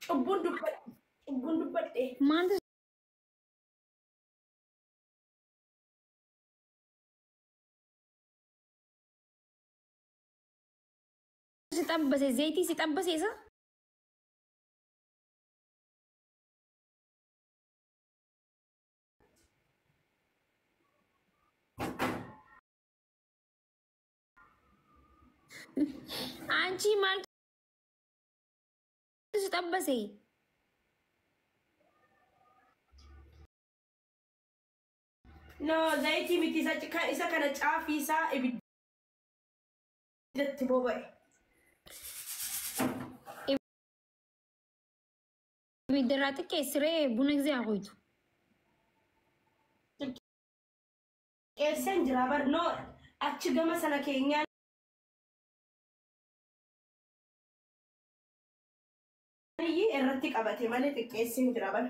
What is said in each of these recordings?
Cubbuun dubbadhe. Cubbuun dubbadhe. Maaltu si xabbase? Zayitii si xabbase isa? Anchi maaltu si xabbase? No, zayitii miti isa kana caafii isaa ibiddatti boba'e. Ibiddarraa xiqqeessiree buna gisee haa qoytu. Xiqqeesseen jira bar no achi gama sana keenyaan irratti qabate malee xiqqeesseen jira bar.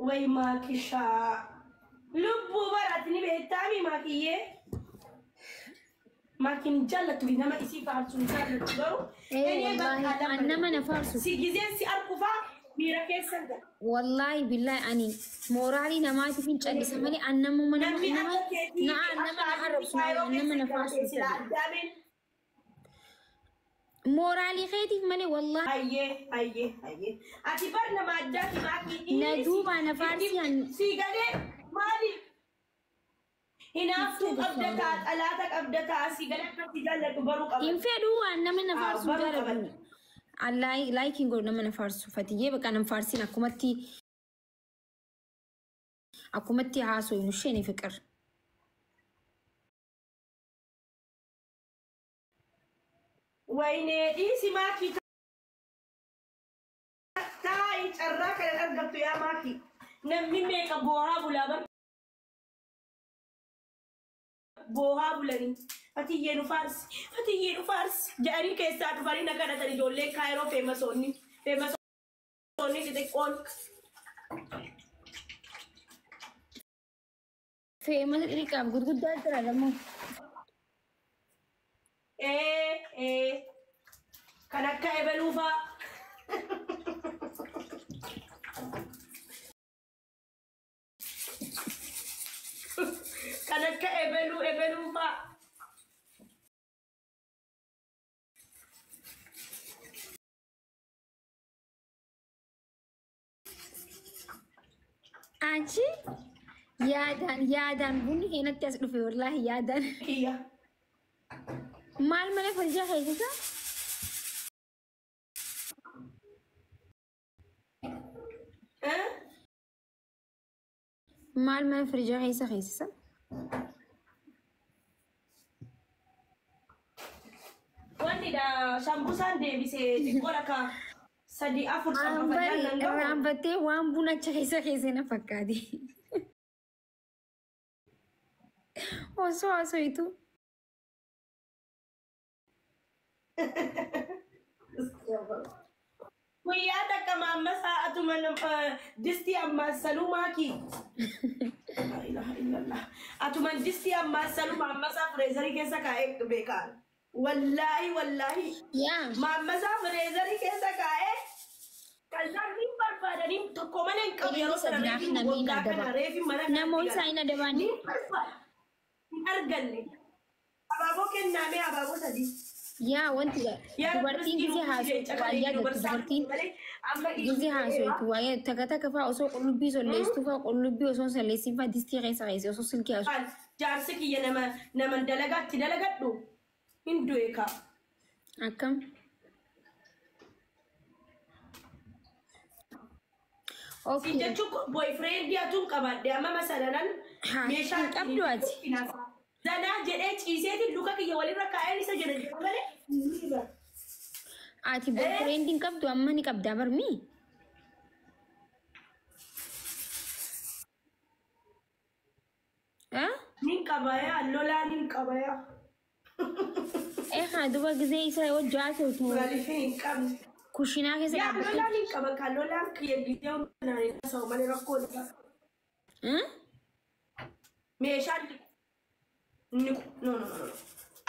Way maakishaa. Lubbuu baraati ni beektaami maakiyyee. Maakiin jaallattu nama isii faarsu hin jaallattu garuu. Ee wallaahi an nama na faarsu. Si gizeen si arku faa miira keessan gala. Wallaahi billaahi ani mooraalii namaatiif hin callisa malee an namuma nama Namni nama akka keetii na nama na arrabsu malee an nama na faarsu hin sila fedhu. addaameen. Mooraalii keetiif malee wallaahi Hayyee hayyee hayyee. Ati bar nama addaati maakii. na duubaa na faarsi an Si galee maali? Hinaaftuu qabda taa xalaata qabda taa si galee akka si jaalladhu baruu hin qabda. fedhu an nama na Haa faarsu hin baruu jaalladhu. qabda. An like hin godhu nama na faarsu fatiyyee bakka nan faarsin akkumatti haasofnu isheen fiqir. Waynee dhiisi maakii taa'ii carraa kana argattu yaa maakii. Namni meeqa boohaa bulaa bar boohaa bulanii. Fatiyyee nu faarsi fatiyyee nu faarsi jedhanii keessaa dhufanii na kadhatan ijoollee kaayiroo feemasoonni feemasoonni xixiqqoon. Feemasa xixiqqaaf gurguddaa jira lamoo. Ee ee kan akka ebeluu faa. Kan akka ebeluu ebeluu faa. Anchi yaadaan yaadaan bunni keenyatti as dhufe wallaahi yaadaan. Kiyya. Maal mana farjaa keessa? Eh? Maal mana firjaa keessa keessa? Wanni dha shambusaan deebisee xiqqoo lakka sadii afur Bari nan gahu. irraanfattee waan buna achi keessa keessa na fakkaate. Osoo haasoftu. Guyyaa takka maammasaa atuma distii ammaassaluu maakii. Laa ilaaha illallah. Atuma distii ammaassaluu maammasaa freezerii keessa kaa'ee beekaa. Wallaahi wallaahi. Yaa. Maammasaa freezerii keessa kaa'ee kallaan hin barbaadanii tokko malee hin qabu yeroo sana Gaafi reefi namni hin waggaa kana adaba. reefi mana Namoonni isaa hin adabaan. Ni barbaada. Hin arganne. Abaaboo kennaamee abaaboo sadii. Yaa wanti Yaa dubartiin gisee haasoftu waa yaadatu dubartiin gisee haasoftu waa yaadatu takka takka fa'aa osoo qullubbii solleessitu fa'aa qullubbii osoo hin solleessin fa'aa distii keessa keessa osoo silkii haasoftu. Jaarsi kiyya nama nama dalagaatti dalagadhu hin du'e kaa. Akkam? Si Okay. jechuun boyfriend atuun qabaadhe amma masalanan Haa, meeshaa hin qabdu ati. Zanaa jedhee ciiseetiin luka kiyya walirra kaa'een isa jedha jedha malee. Ati boyfriend hin qabdu amma ni qabdaa barmii? Ah? Nin qabayaa lolaa nin qabayaa. Eh haa duba gisee isa hojii haasoftu Maaliif hin qabne? Kushiinaa keessa Yaa dhaabbattee. Lolaan hin qaban kan lolaan kiyya gizee hundaa haasa'u malee rakkoo meeshaan ni no no no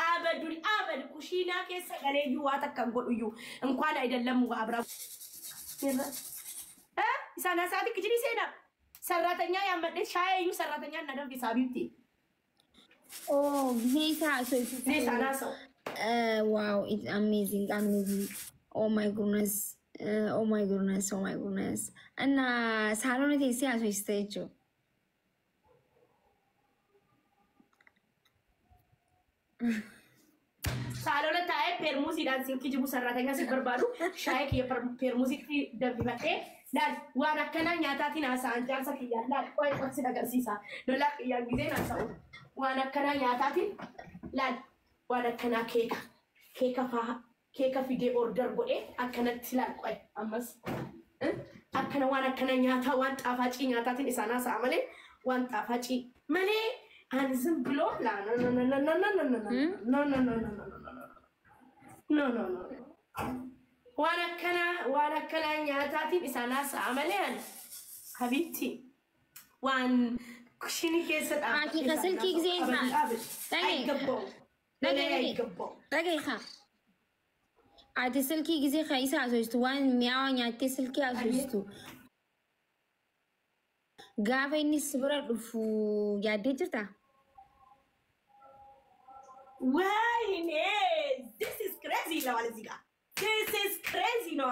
abadul abad kushiinaa keessa galee iyyuu waa takka hin godhu iyyuu እንኳን አይደለም አብራ isaan hasaati kijini seena ሰራተኛ ያመደ ሻይ ሰራተኛ እናደርግ ሳቢብቲ Oh, gisee isaa haasoftu. እኔ ሳናሰው Wow, it's amazing, amazing. Oh my goodness. Oh my goodness, oh my goodness. እና saaloona teessee haasofsite jechuudha. Saaloona taa'ee peermuuziidhaan siin kijibu sarraatanya si barbaadu shaayii kiyya peermuuziitti danfifadhee laal waan akkanaa nyaataatiin haasa'an jaarsa kiyyaan laal qo'ee qo'ee sin agarsiisa lolaa kiyyaan gizeen haasa'u waan akkanaa nyaataatiin laal waan akkanaa keeka keeka faa keeka fidee order godhee akkanatti laal qo'ee ammas akkana waan akkana nyaataa waan xaafaacii nyaataatiin isaan haasa'a malee waan xaafaacii malee ani ዝም ብሎ ላ no no no no no no no no no no no no no no no waan akkanaa waan akkanaa nyaataatiin isaan haasa'a malee ani habiibti waan kushinii keessa Ati ka silkii gisee isaa. Dhagaye. አይገባውም Dhagaye. አይገባውም። Dhagaye. Ati silkii gisee ka isa haasofsitu waan mi'aawaa nyaattee silkii haasofsitu. Gaafa inni si bira dhufu yaaddee jirtaa? ወይኔ this is crazy ይለዋል እዚህ ጋር this is crazy ነው።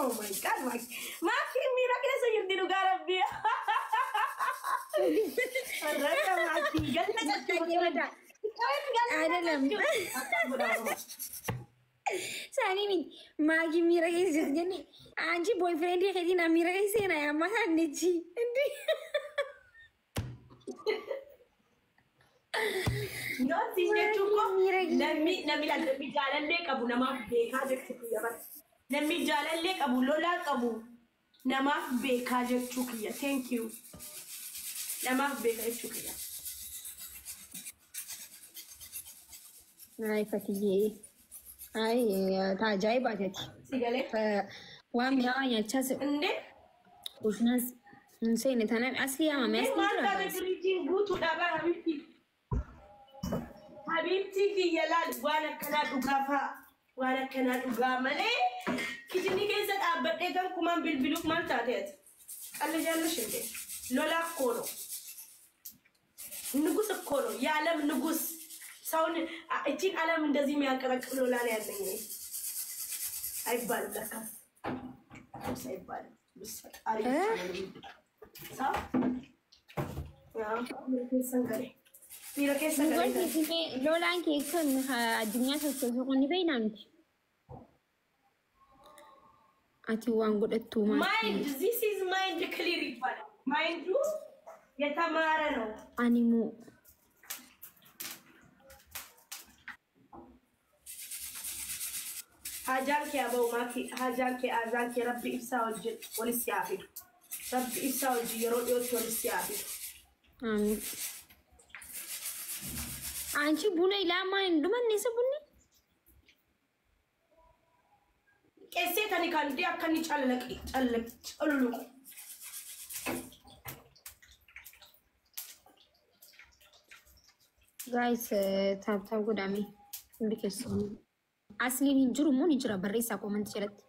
Oh my God, ማኪ ማኪ miira keessa jirti dhugaa rabbii. Warra ማኪ galna አይደለም Saanii miti maakii miira keessa jirti jenne anchi boyfriend keetiin miira keessa seenaa ammaa saannichi. Nooti jechuun koo namni namni namni jaalallee qabu namaaf beekaa jechuu kiyya bara. Namni jaalallee qabu lolaa qabu namaaf beekaa jechuu kiyya. Thank you. Namaaf beekaa jechuu kiyya. Ay Fatiyyee. Ay ta ajaa'ibaati ati. Si galee? Waan mi'aawaa nyaachaas Indee? kushinaas hin seene tanaaf asli yaamame asli Maal jira. taate firiijiin guutuudha bara habiibti. Habiibtii kiyya laal waan akkanaa dhugaa fa'a. Waan akkanaa dhugaa malee kijinii keessa dhaabbadhee kan kumaan bilbiluuf maal taate ati? Qalli jaallu shinde. Lolaa እኮ ነው። ንጉስ እኮ ነው። የዓለም ንጉስ ሰውን እቺን ዓለም እንደዚህ የሚያንቀጠቅጥ ሎላ ነው ያለኝ እኔ። አይባልም ለካስ አይባልም። ፈጣሪ ሰው miira keessan galee miira keessa galee. Dubartii lolaan keessan addunyaa sochoosu kun ni beeknaa miti. Ati waan godhattu maal? Mind this is mind clear ይባላል። Mind ኡ የተማረ ነው። Ani moo Hajaan kee aba'u maaki hajaan kee azaan kee rabbi ibsaa wajjin walis haa fidu. Rabbi ibsaa wajjin yeroo dhiyootti walis haa fidu. Amiin. Anchi buna ilaamaa hin dhumanne isa bunni? Qeessee tani kan dee akka inni callaqe callaqe cululuqu. Guys, tap tap godhame hundi keessan. Asliin hin jiru moo ni jira barreessaa koomantii jalatti.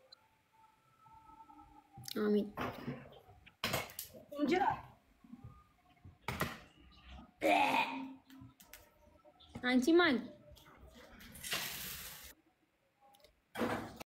Amiin. Hin jira. Anchi maal?